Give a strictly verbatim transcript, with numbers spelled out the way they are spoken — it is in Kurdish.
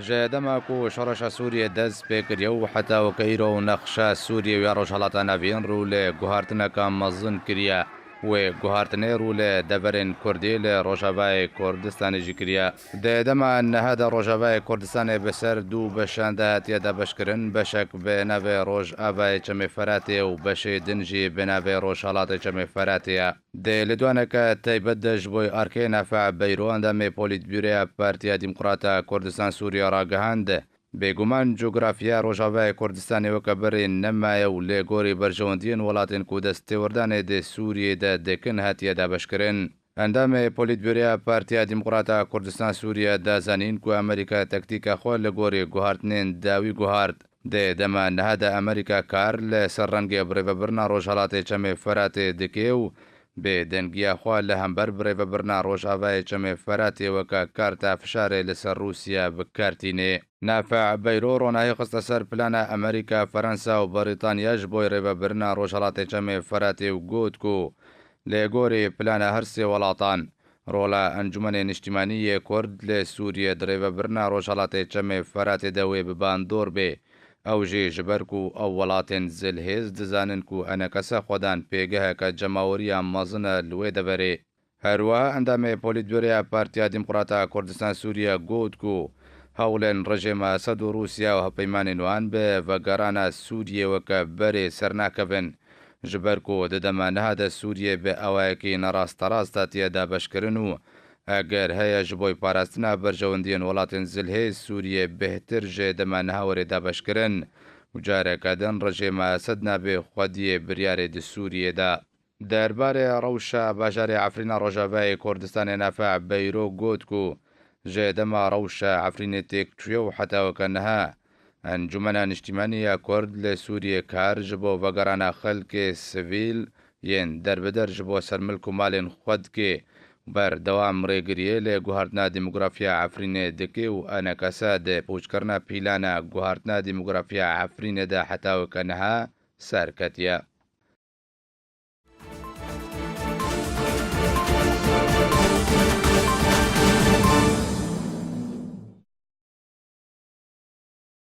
Ji dema ku şoreşa Sûriyê dest pê kiriye û heta weke îro nexşa Sûriyê û ya Rojhelata Navîn rû li guhartineka mezin kiriye. Wê guhartinê rû li deverên Kurdî li Rojavayê Kurdistanê jî kiriye. Di dema niha de Rojavayê Kurdistanê bi ser du beşan de hatiye dabeşkirin, beşek bi navê Rojavayê Çemê Feratê û beşê din jî bi navê Rojhelatê Çemê Feratê ye. Di lêdwaneke taybet de ji bo arkeyê Nafe Beyro, endamê Polîtbûroya Partiya Demokrata Kurdistan Sûriye ragihand, bêguman cografiya Rojavayê Kurdistanê weke berê nemaye û lê gorî berjewendiyên welatên ku dest têwerdanê di Sûriyê de dikin hatiye dabeşkirin. Endamê Polîtbûroya Partiya Demokrata Kurdistan Sûriye da zanîn ku Amerîka tektîka xwe li gorî guhartinên dawî guhart. Di dema niha de Amerîka kar li ser rengê birêvebirina Rojhelatê Çemê Feratê dike û bê dengiya xwe li hember birêvebirina Rojavayê Çemê Feratê weke karta fişarê li ser Rûsya bi kar tîne. Nafe Beyro ronahî xiste ser plana Amerîka, Ferensa û Brîtanya ji bo rêvebirina Rojhelatê Çemê Feratê û got ku lê gorî plana her sê welatan, rola Encûmenê Niştîmanî yê Kurd li Sûriyê di rêvebirina Rojhelatê Çemê Feratê de wê bi bandor bê. Ew jî ji ber ku ew welatên zilhêz dizanin ku enekese xwedan pêgeheke cemawerî ya mezin e li wê deverê. Her wiha endamê Polîtbûroya Partiya Demokrata Kurdistan Sûriye got ku hewlên rejêma Esed û Rûsya û hevpeymanên wan bi vegerana Sûriyê weke berê sernakevin. Ji ber ku di dema niha de Sûriyê bi awayekî nerasterast hatiye dabeşkirin û eger heye ji bo parastina berjewendiyên welatên zilhêz Sûriyê bêhtir ji dema niha were dabeşkirin û careke din rejêma Esed nabe xwediyê biryarê di Sûriyê de. Derbarê rewşa bajarê Efrîna Rojavayê Kurdistanê Nafe Beyro got ku ji dema rewşa Efrînê têk çûye û heta weke niha Encûmena Niştîmanî ya Kurd li Sûriyê kar ji bo vegerana xelkê sivîl yên derbider ji bo ser milk û malên xwe dike û berdewam rêgiriyê li guhartina demografiya Efrînê dike û enekese di pûçkirina pîlana guhartina demografiya Efrînê de heta weke niha serketiye.